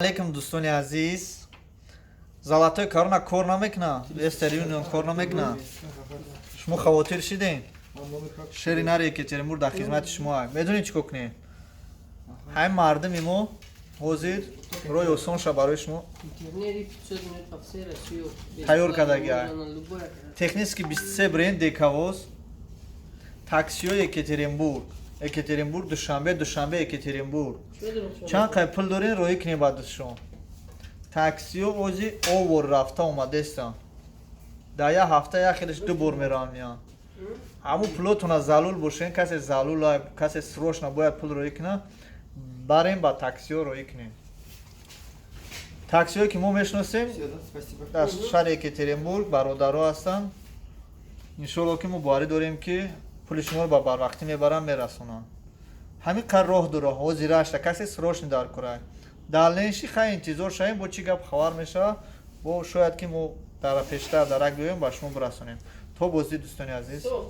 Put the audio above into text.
Алейкум, дӯстони азиз. Золотой Корона кор намекуна, Вестерн Юнион кор намекуна. Шумо хавотир шидем. Шери нари Екатеринбург дар хизмати шумо. Медонед, чӣ кор кунед? Ҳамин мардуми мо ҳозир роҳи осонша барои шумо Интернет 500 минут по всей России. Тайёр кардаги. Можно на любой оператор. Технический 23 бренд Дековоз, таксиҳои Екатеринбург, Екатеринбург Душанбе, Душанбе Екатеринбург. Чё это? Чанд қай пул дорен, роҳӣ кунем ба дастшон. Таксиҳо ози овор рафта омадестанд. Дар як ҳафта як хелеш ду бор мераванд, меянд. Ҳамун пулотона залул бошен, касе залула, касе срочно бояд пул роҳӣ кунад, барем, ба таксиҳо роҳӣ кунем. Таксиҳое, ки мо мешиносем Спасибо. дар шаҳри Екатеринбург, бародаро ҳастанд. Иншоалло, ки мо боварӣ дорем, ки пули шуморо ба барвақтӣ мебаранд, мерасонанд. Ҳамин қар роҳ дуро ҳозирашта касе срочно дар курай далнеши. Хай, интизор шавем, бо чӣ гап хабар мешавад. Бо шояд, ки мо дар пештар дарак биёем, ба шумо бирасонем. То боздид, дӯстони азиз. Всё.